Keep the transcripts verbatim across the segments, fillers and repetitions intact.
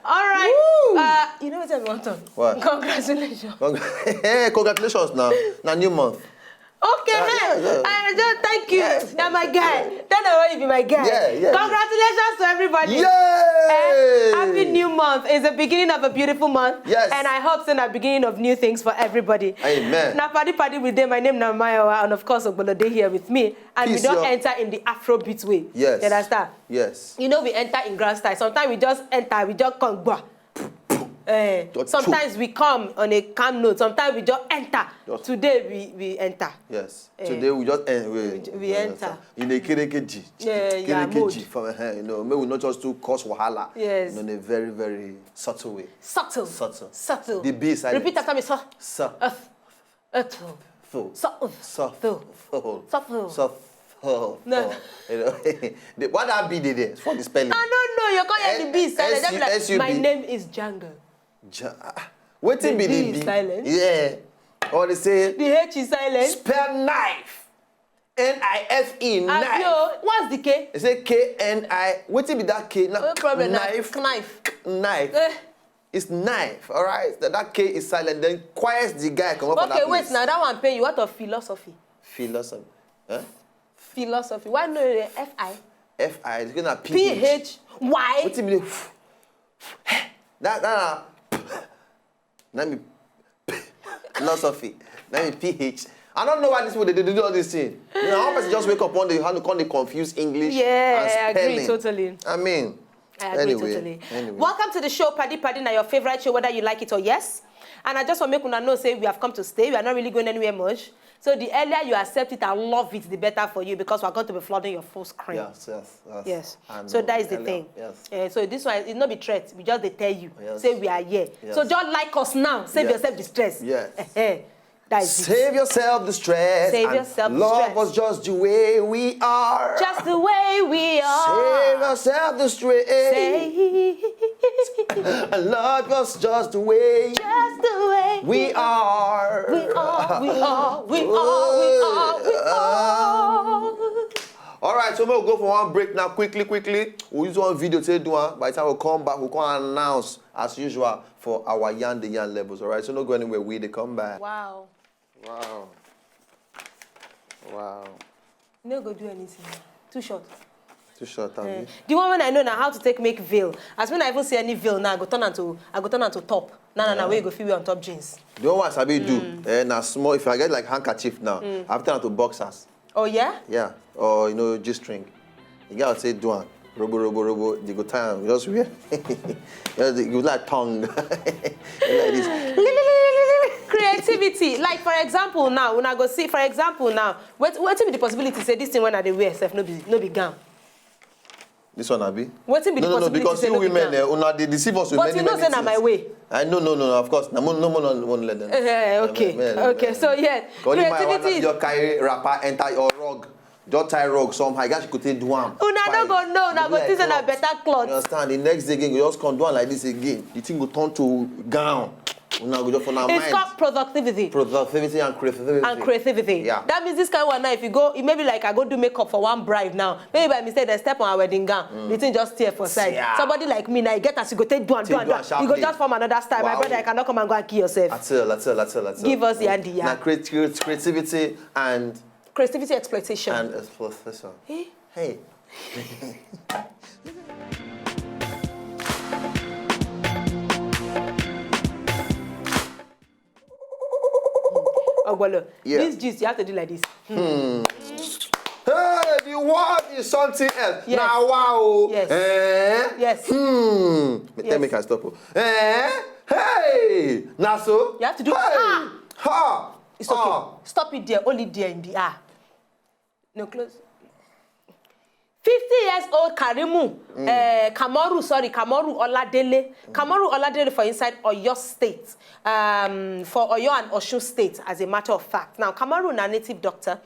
All right. Uh, you know what I want to? What? Congratulations. Congratulations now. Now new month. Okay, yeah, yeah. Uh, thank you. Yes. You're my guy. Tell them why you be my guy. Yeah, yeah. Congratulations to everybody. Yay! Eh, happy new month. It's the beginning of a beautiful month. Yes. And I hope it's the beginning of new things for everybody. Amen. Now, Paddy Paddy with them. My name now Mayowa, and of course, Ogbolo dey here with me. And we don't enter in the Afrobeat way. Yes. You understand? Yes. You know, we enter in grand style. Sometimes we just enter, we just come, go. Eh, sometimes we come on a calm note. Sometimes we just enter. Just today we, we enter. Yes. Eh. Today we just end. We, we enter in a kerekeji. Yeah, yeah, kerekeji mode. From, eh, you know, may we not just to cause wahala. Yes. In a very, very subtle way. Subtle. Subtle. Subtle. The B is silent. Repeat after me, sir. Sir. Earth. Earth. Full. Full. Suffer. Suffer. Full. Suffer. Full. No. Full. You know, the, what that be there for the spelling? I don't know. You can't hear the B silent. Just be like, my name is Jungle. Wetin be the B? Silent. Yeah. Or they say the H is silent. Spell knife. N I F E, knife. What's the K? They say K N I. Wetin be that K? No problem. Knife. Knife. Knife. Eh. It's knife, all right? That, that K is silent. Then quiet the guy. Come up. Okay, wait. Now that one pay you. What of philosophy? Philosophy. Huh? Philosophy. Why no F I? F I. It's gonna P H Y. What do you mean? That, that, let me philosophy. Let me P H. I don't know why these people, they do all this thing. You know, how person just wake up one day, how to call the confuse English and spelling. Yeah, I agree totally. I mean, I agree totally. Anyway. Welcome to the show, Paddy Paddy. Now your favorite show, whether you like it or yes. And I just want to make una know say we have come to stay. We are not really going anywhere much. So the earlier you accept it and love it, the better for you, because we're going to be flooding your full screen. Yes, yes, yes. Yes. So that is the thing. Yes. Eh, so this one is not be threat. We just dey tell you. Yes. Say we are here. Yes. So just like us now. Save yourself the stress. Yes. Eh, eh. That is it. Save yourself the stress. Save yourself the stress. Love us just the way we are. Just the way we are. Save yourself the stress. Say. And love us just the way. Just the way we are. We are, we are, we are, we are, we are. All right, so we'll go for one break now, quickly, quickly. We'll use one video to do one. By the time we come back, we'll come announce as usual for our Yan the Yan levels. All right, so no go anywhere. We dey come back. Wow. Wow. Wow. No go do anything. Too short. Too short, abi? Eh, the one when I know now how to take make veil. As when I even see any veil now, I go turn am to, I go turn am to top. No, no, no, where you go feel wear on top jeans. The one I sabi do, eh, na small. If I get like handkerchief now, I have turn am to boxers. Oh yeah? Yeah, or you know, G-string. The guy will say, "Do am, robo, robo, robo." They go tie am, just wear. You know, they go like tongue. Like this. Creativity. Like for example now, when I go see, for example now, what, what be the possibility say this thing when I dey wear sef no be, no be gown? This one, abi? Wetin be the possibility say no be gown? No, no, no, because you women, eh, una dey deceive us with many, many things. But you know say na my way. I know, no, no, no, of course. Na mo-, no, no, no, won't let them. Eh, okay, okay. So yeah, creativity. Only my one just carry wrapper, enter your rug. Just tie rug somehow. You guys could take do am. Una no go know. Una go think say na better cloth. You understand? The next day again, you just come do am like this again. The thing go turn to gown. Una go just for now. It's called productivity. Productivity and creativity. And creativity. Yeah. That means this kind of one now, if you go, it may be like I go do makeup for one bride now. Maybe by mistake, they step on her wedding gown. The thing just tear for side. Yeah. Somebody like me now, you get as you go take do and do and do. You go just form another style. My brother, you cannot come and go and kill yourself. At all, at all, at all, at all. Give us the idea. Now, create, create, creativity and creativity exploitation. And exploitation. Eh? Hey. Ogbolo, yeah, this gist, you have to do like this. Hmm. Hey, the world is something else. Yes. Now, wow. Yes. Eh? Yes. Hmm. Yes. Tell me, can stop. Eh? Hey, na so? You have to do, hey, ha. Ha. It's okay. Ah. Stop it there. Hold it there in the air. No, close. Fifty years old Karimu, eh, Kamoru, sorry, Kamoru Oladele. Kamoru Oladele for inside Oyo State, um, for Oyo and Osun State, as a matter of fact. Now, Kamoru na native doctor.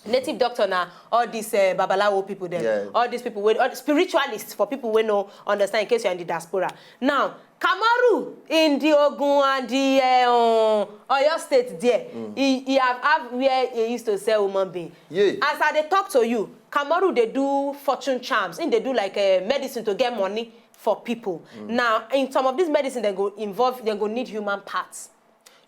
Native doctor na all these, eh, babalawo people dem. Yeah. All these people wey, all spiritualists for people wey no understand, in case you're in the diaspora. Now, Kamaru in the Ogun and the, eh, um, Oyo State there, he, he have, have where he used to sell human being. Yeah. As I dey talk to you, Kamaru dey do fortune charms, im dey do like uh, medicine to get money for people. Mm. Now, in some of these medicine, they go involve, they go need human parts.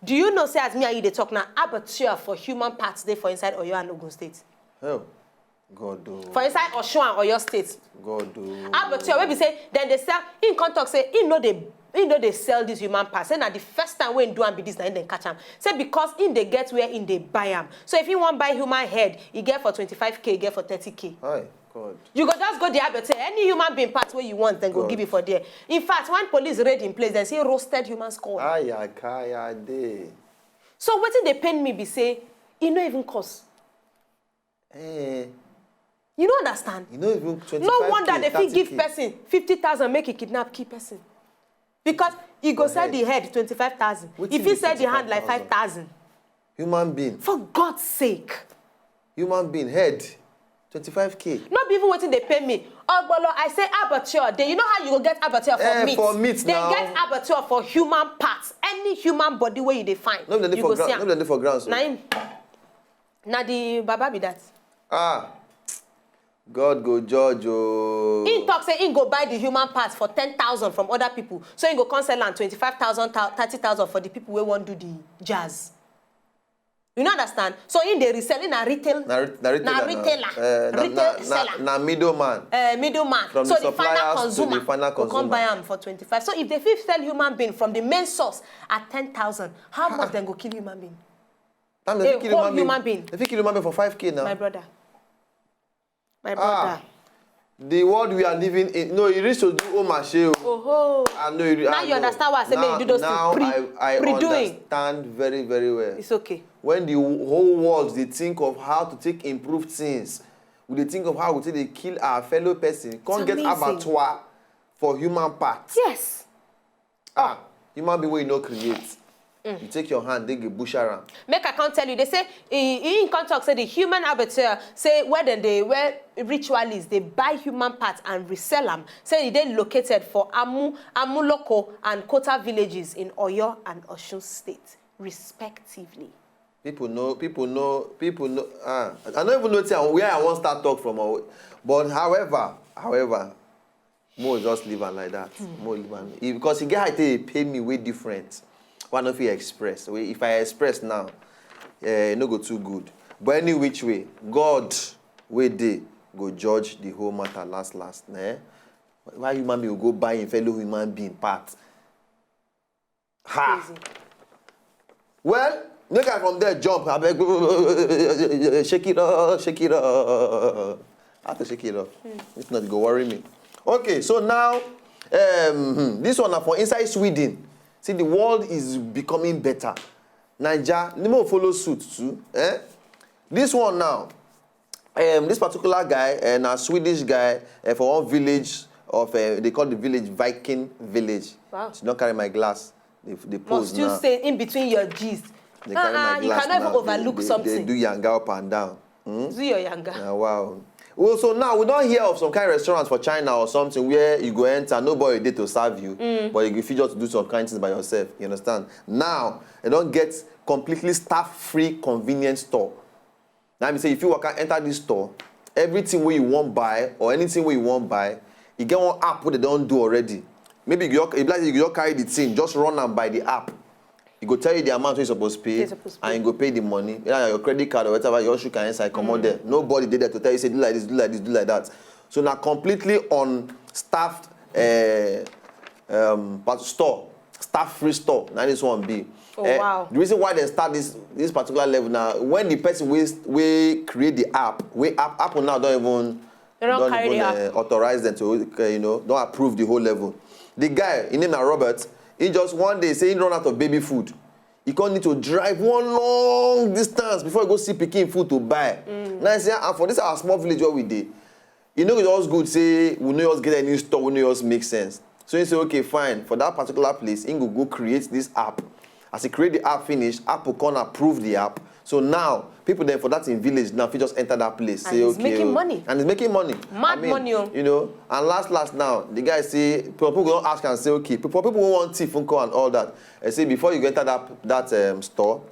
Do you know say as me and you dey talk now, abattoir for human parts dey for inside Oyo and Ogun State? Hell, God do. For inside Osun and Oyo State. God do. Abattoir wey be say dem dey sell, im come talk say im no dey im no dey sell this human parts. Say na the first time wey im do am be this, na im dem catch am. Say because im dey get where im dey buy am. So if im wan buy human head, e get for twenty-five k, e get for thirty k. Hi, God. You go just go the abattoir, any human being part wey you want, dem go give you for there. In fact, when police raid im place, dem see roasted human skull. Ayakayade. So wetin dey pain me be say e no even cost. Eh, You no understand? you know even twenty-five k, No wonder they fit give thirty k. Person fifty thousand make e kidnap kill person. Because e go sell Head. The head twenty-five thousand. Wetin If be e sell the hand like twenty-five thousand? Five thousand. Human being. For God's sake. Human being. Head. twenty-five k. No be even wetin dey pain me. Ogbolo, I say abattoir dey. You know how you go get abattoir for Eh, meat? For meat They now. Get abattoir for human parts. Any human body wey you dey find, No be dem dey you for go see ground. am. No be dem dey for ground. So. Na him. Na the baba be that. Ah, God go judge o. He talk say he go buy the human parts for ten thousand from other people. So he go come sell am twenty-five thousand, thirty thousand for the people wey wan do the jazz. You no understand? So he dey resell, he na retail, Na re- na retailer. na retailer, Eh, na, retail na, seller, na, na middleman. Uh, middleman. From So the the final suppliers to consumer the final go come consumer. Buy am for twenty-five. So if they fit sell human being from the main source at ten thousand, how much dem go kill human being? Time they A fit kill whole human being. Human being. They fit kill human being for five k now. My brother. My Ah, brother. The world we are living in, no, e reach to do o ma ṣe o. Oho. I know you. Now I you know. Understand why I say make Now, you do those now things. Pre- I, I pre-doing. Understand very, very well. It's okay. When the whole world they think of how to take improve things, we they think of how we take dey kill our fellow person. Can't It's get amazing. Abattoir for human parts. Yes. Ah, human being wey you no create. You take your hand, they get butcher am. Make I come tell you, they say he, he come talk say the human abattoir say where dem dey, where ritualists dey buy human parts and resell am. Say e dey located for Amu, Amuloko and Kota villages in Oyo and Osun State, respectively. People know, people know, people know. Ah, I don't even know till where I wan start talk from. Oh, but however, however, Mo just leave am like that. Mo leave am. If, because e get how e take pay me wey different. Why I no fit express? Wey if I express now, eh, e no go too good. But any which way, God wey dey go judge the whole matter last last. Eh? Why human being go buy im fellow human being part? Ha! Crazy. Well, make I from there jump, abeg, shake it up, shake it up. I have to shake it up. If not, e go worry me. Okay, so now, um, hmm, this one na for inside Sweden. See, the world is becoming better. Naija, make we follow suit too. Eh? This one now, um, this particular guy, uh, na Swedish guy, uh, for one village of, uh, they call the village Viking village. Wow. So don't carry my glass. They, they pose Must you now. Say in between your gist? They carry my Uh-uh, you glass cannot now. Even overlook They, they, something. They do yanga up and down. Hmm? Do your yanga. Ah, wow. Well, so now we don't hear of some kind of restaurants for China or something where you go enter, nobody there to serve you, but you fit just do some kind things by yourself. You understand? Now, they don't get completely staff-free convenience store. Now, I say if you walk and enter this store, everything where you won't buy or anything where you won't buy, you get one app where they don't do already. Maybe you, you, like you just carry the thing, just run and buy the app. E go tell you the amount wey you suppose pay, You suppose pay. And you go pay the money. Yeah, your credit card or whatever, your shoe can inside, come out there. Nobody dey there to tell you say do like this, do like this, do like that. So na completely unstaffed, uh, um, but store, staff-free store. Na this one be. Oh, Eh, wow. The reason why they start this this particular level now, when the person wey wey create the app, wey app Apple now don't even They don't don't carry even the app. Uh, authorize them to, uh, you know, don't approve the whole level. The guy, his name na Robert. He just one day say he run out of baby food. He come need to drive one long distance before he go see pikin food to buy. Now I say, and for this our small village where we dey, e no just good say we no just get any store, we no just make sense. So he say, okay, fine. For that particular place, he go go create this app. As he create the app finish, Apple come approve the app. So now people then for that in village now fit just enter that place. And he's making money. And he's making money. Mad money, oh. You know. And last last now, the guy say people go ask and say, okay, people people who want thief and call and all that. I say before you enter that that um, store,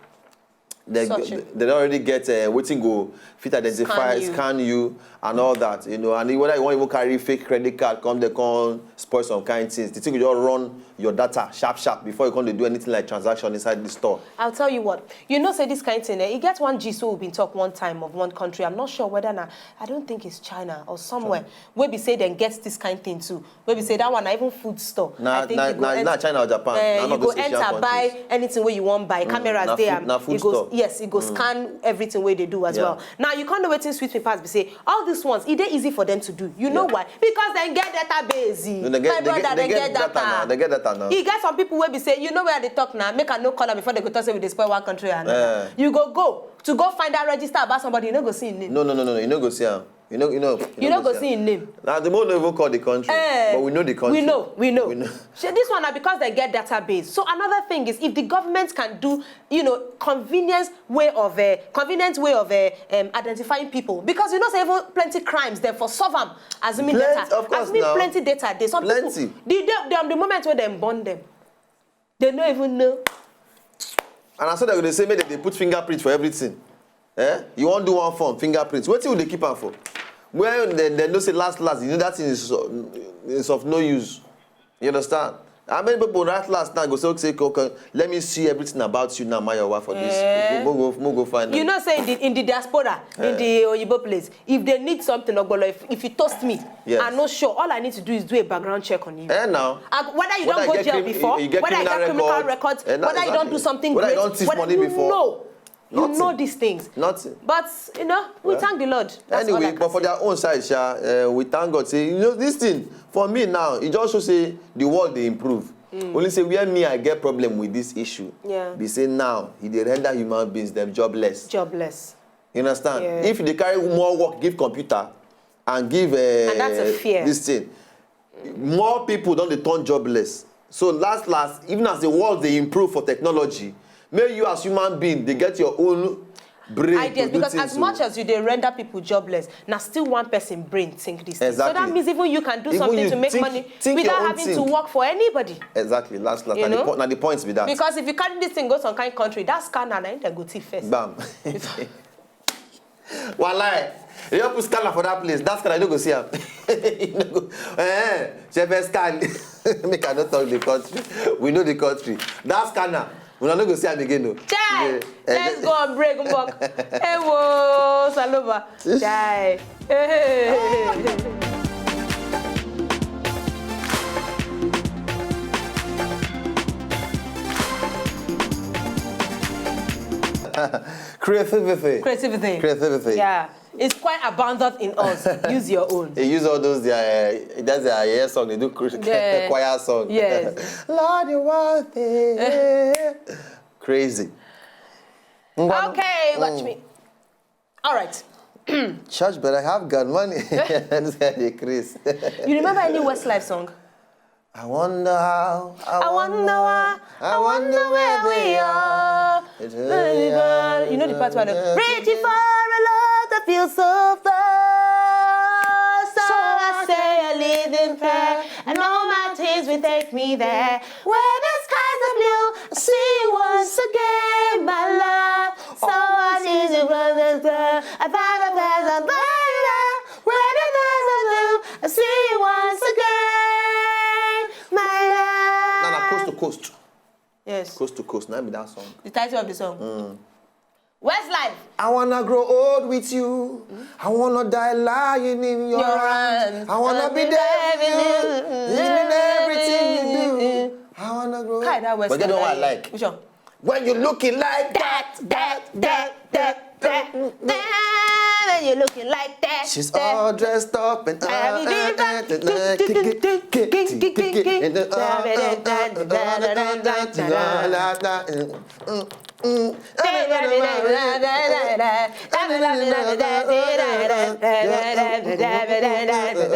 they Search you. They don already get uh, wetin go fit identify, Scan you. Scan you, and all that, you know, and whether you wan even carry fake credit card, come dey come spoil some kind things. The thing go just run your data sharp sharp before you come dey do anything like transaction inside the store. I'll tell you what, you know say this kind thing, eh, e get one gist wey we been talk one time of one country. I'm not sure whether na, I don't think it's China or somewhere, wey be say dem get this kind thing too. Wey be say that one na even food store. Na, I think na, you go na, ent- na China or Japan. Eh, Na you not go those Asian enter buy countries. Anything wey you wan buy. Mm, Cameras na dey food, am. Na food E go store. Yes, e go scan everything wey dey do as Yeah. well. Now you can't know wetin sweet me pass be say all these ones, e dey easy for them to do. You know Yeah. why? Because dem get database. No, they get, My they brother, get, they dem get get data data. now. They get data now. E get some people wey be say, you know where they talk now. Make I no call am before they go talk say we dey spoil one country and another. Eh. You go go to go find that register about somebody, you no go see him name. No, no, no, no, no. You no go see am. You know, you know. You no go see him name. Now the more no even call the country, Eh, but we know the country. We know, we know. We know. So this one na because they get database. So another thing is, if the government can do, you know, convenience way of uh, convenient way of uh, um, identifying people, because you know say even plenty crimes dem for solve am, assuming Plenty, data, of course assuming now. plenty data dey. Some Plenty. people, the, the, the, the moment wey dem born them, they no even know. And I saw that they say make they put fingerprint for everything. Eh? You wan do one form, fingerprint. Wetin we dey keep am for? Well, they, they know say last last, you know that thing is, uh, is of no use. You understand? How many people right last now go say, okay, okay, let me see everything about you now, my wife for this. Eh. Mo go, mo go find You out. know say in the, in the diaspora, in Eh. the Oyibo place, if they need something, Ogbolo, if, if you toast me, Yes. I'm not sure. All I need to do is do a background check on you. Eh, now. I, whether you Whether don't you go get jail crim- before, you get whether you criminal get criminal record. records, Eh, now, whether you don't do exactly. something Whether you great, don't thief whether money you before. know, you Nothing. know these things. Nothing. But you know, we Well, thank the Lord. That's all I Anyway, can but for say. their own side, sha, uh, we thank God. Say, you know, this thing for me now, it just shows say the world they improve. Only say where me I get problem with this issue. Yeah. They say now he dey render human beings them jobless. Jobless. You understand? Yeah. If they carry more work, give computer and give uh, And that's a fear. this thing, more people don't they turn jobless. So last last, even as the world they improve for technology, may you as human being they get your own brain Ideas, to do because things as much with. as you dey render people jobless, na still one person brain think this thing. So Exactly. that means even you can do Even something you to make think- money think without your own having to think. work for anybody. Exactly, last last. You And the, know? po- and the points be that. Because if you carry this thing go some kind country, that scanner na him dem go thief first. Bam. Walai, you just put scanner for that place. That scanner, you no go see am. You no go. Eh, she first scan. Make I no talk the country. We know the country. That scanner, una no go see am again, no. Chai, Yeah. Eh, let's go on break, mbok. Hey, whoa, Salova. Chai. Hey. Creativity. Creativity. Creativity. Yeah. It's quite abundant in us. Use your own. They use all those their uh, that's their yeah song they do cr- Yeah. choir song. Yes. Lord, you want it. Crazy. Okay, watch me. All right. Church, but I have got money. This guy dey craze. You remember any Westlife song? I wonder how. I wonder why. I wonder where we are. You know the part where the Reaching for a love that feels so far. So I say a living prayer, and all my tears will take me there. Where the skies are blue, I see you once again, my love. So I see you once again. I found a place I'm better. Where the skies are blue, I see you once again, my love. Now, now, coast to coast. Yes. Coast to coast. Now be that song. The title of the song. Westlife. I wanna grow old with you. I wanna die lying in your Your arms. arms. I wanna I'll be be there with there you. with you. In everything you do. I wanna grow. Kai, that Westlife. But get the one I like. Which one? When you looking like that, that, that, that, that. When you looking like that, She's that, all dressed up and I'll be uh, uh,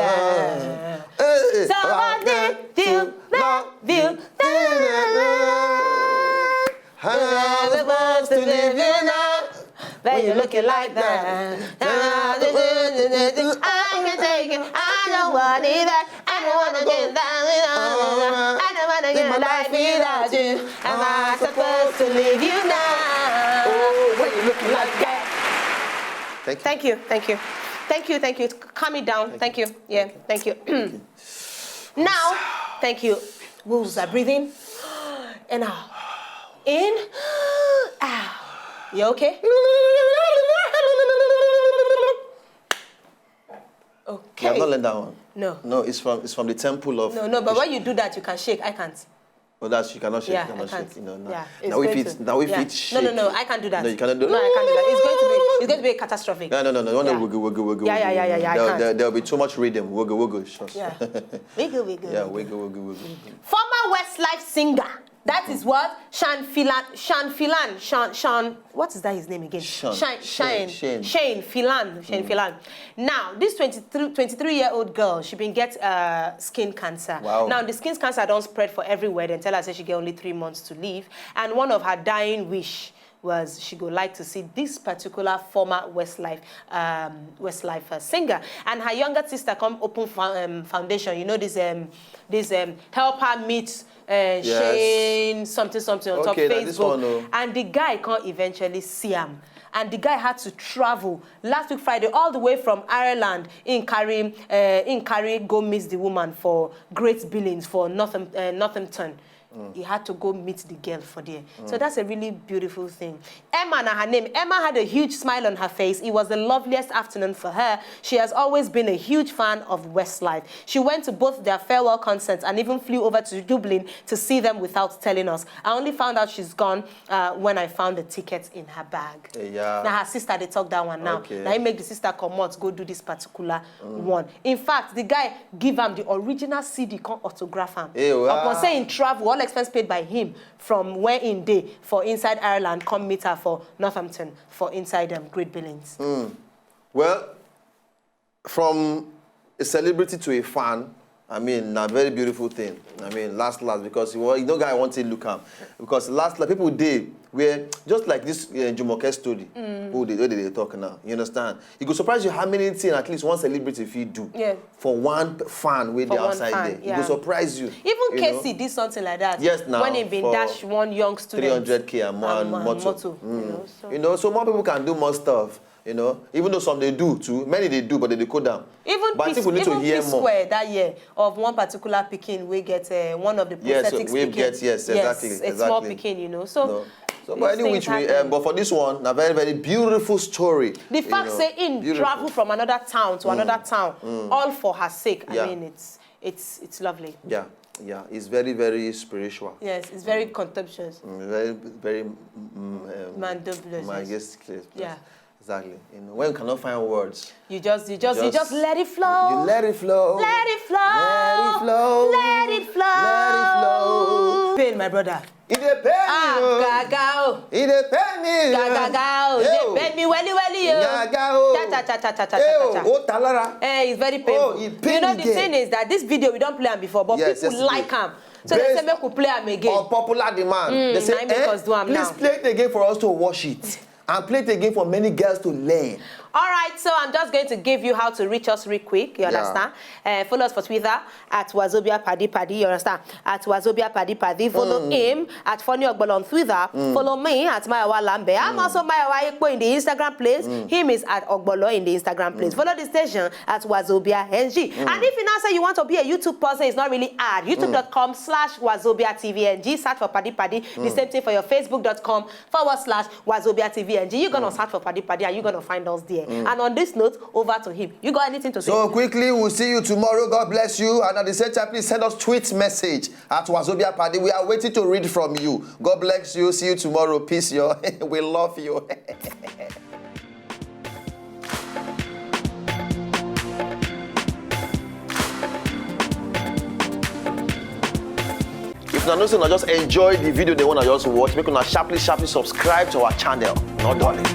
uh, So I need you, love you. How am I supposed to live you now? When you looking like that, I can take it. I don't want it back. I don't wanna get down. I don't wanna get life without you. Am I supposed to leave you now? Oh, when you looking like that. Thank you. Thank you. Thank you. Thank you, thank you. Calm it down. Thank you. Yeah, thank you. Now, thank you. Wolves are breathing. And out. In. Out. You okay? Okay. You have not learned that one. No. No, it's from it's from the temple of. No, no, but when you do that, you can shake. I can't. Oh, that's you cannot shake. Yeah, you cannot I can't. Shake. You know, no. Yeah, now if it's now if yeah. It's no, no, no, I can't do that. No, you cannot do. No, I can't do that. It's going to be it's going to be catastrophic. No, no, no, no. Yeah. Wiggle, wiggle, wiggle, yeah, yeah, yeah, yeah, yeah. There'll, there, there'll be too much rhythm. Wiggle, wiggle, shush. Yeah. Wiggle, wiggle. Yeah, wiggle, wiggle, wiggle. Former Westlife singer. That is what Shan Filan, Shan Filan, Shan, Shan, what is that his name again? Shan, Shane, Shane, Shane. Shane Filan, Shane Filan. Now, this twenty-three, twenty-three-year-old girl, she been get uh, skin cancer. Wow. Now, the skin cancer don't spread for everywhere. Then tell her say she get only three months to live. And one of her dying wish was she go like to see this particular former Westlife um, Westlife uh, singer, and her younger sister come open fo- um, foundation. You know this um, this um, help her meet uh, yes. Shane something something on okay, top Facebook, oh. And the guy can't eventually see him. And the guy had to travel last week Friday all the way from Ireland in carry uh, in carry go meet the woman for Great Billings for Northam, uh, Northampton. Mm. He had to go meet the girl for there. Mm. So that's a really beautiful thing. Emma, na her name. Emma had a huge smile on her face. It was the loveliest afternoon for her. She has always been a huge fan of Westlife. She went to both their farewell concerts and even flew over to Dublin to see them without telling us. I only found out she's gone uh, when I found the ticket in her bag. Yeah. Now her sister, they talk that one now. Okay. Now he make the sister come out, go do this particular mm. one. In fact, the guy give him the original C D, come autograph him. Hey, wow. Upon saying travel, all expense paid by him from where in day for inside Ireland, come meet her for Northampton for inside um, Great Billings. Mm. Well, from a celebrity to a fan, I mean, na very beautiful thing. I mean, last last because you, you know, guy want to look am because last last people dey where just like this uh, Jumoke story, mm. who they, they talk now. You understand? It go surprise you how many things at least one celebrity if you do yeah. for one fan with the outside fan, there. Yeah. It go surprise you. Even you Casey know? Did something like that. Yes, now when he been dash one young student three hundred k a month motor. Mm. You know, so. You know, so more people can do more stuff. You know, even though some they do too, many they do, but they, they go down. Even but P- I think we need even to hear P- more. Square that year of one particular picking, we get uh, one of the prosthetics. Yes, we get yes, exactly, yes, exactly. It's more picking, you know. So, no. So, but any which way, um, but for this one, a very, very beautiful story. The fact you know, say in beautiful. Travel from another town to mm. another town, mm. all for her sake. Yeah. I mean, it's it's it's lovely. Yeah, yeah, it's very, very spiritual. Yes, it's very mm. contemptuous. Mm, very, very mm, um, majestic. Yeah. Exactly. You know, when you cannot find words, you just, you just, you just, you just let it flow. You let it flow. Let it flow. Let it flow. Let it flow. Let it flow. Pain, my brother. It dey pain ah, me. Oh. Gaga. Oh. It dey pain me. Gaga. Oh. It dey pain me. Welly, welly. Oh. Gaga. Oh. Cha, cha, cha, cha, cha, cha, cha, cha. Oh, talara. Eh, it's very painful. Oh, it pain you know, the again. Thing is that this video, we don't play them before, but yes, people yes, like them. So based they say, make we play them again. On popular demand. Mm, they say, eh, make us do them please now. Play it again for us to watch it. And play it again for many girls to learn. All right, so I'm just going to give you how to reach us real quick. You yeah. Understand? Uh, follow us for Twitter at Wazobia Paddy Paddy. You understand? At Wazobia Paddy Paddy. Follow mm. Him at Funny Ogbol on Twitter. Mm. Follow me at Mayawa Lambe. I'm mm. Also Mayawa Ekpo in the Instagram place. Mm. Him is at Ogbolo in the Instagram place. Mm. Follow the station at Wazobia N G. Mm. And if you now say you want to be a YouTube person, it's not really hard. Mm. YouTube dot com slash Wazobia T V N G. Search for Paddy Paddy. Mm. The same thing for your Facebook dot com forward slash Wazobia T V N G. You're going to mm. Search for Paddy Paddy and you're going to find us there. Mm. And on this note, over to him. You got anything to say? So quickly, we'll see you tomorrow. God bless you. And at the same time, please send us tweet message at Wazobia Paddy. We are waiting to read from you. God bless you. See you tomorrow. Peace, yo. We love you. If una know say una just enjoy the video, they wanna just watch, make una sharply, sharply subscribe to our channel. Not darling.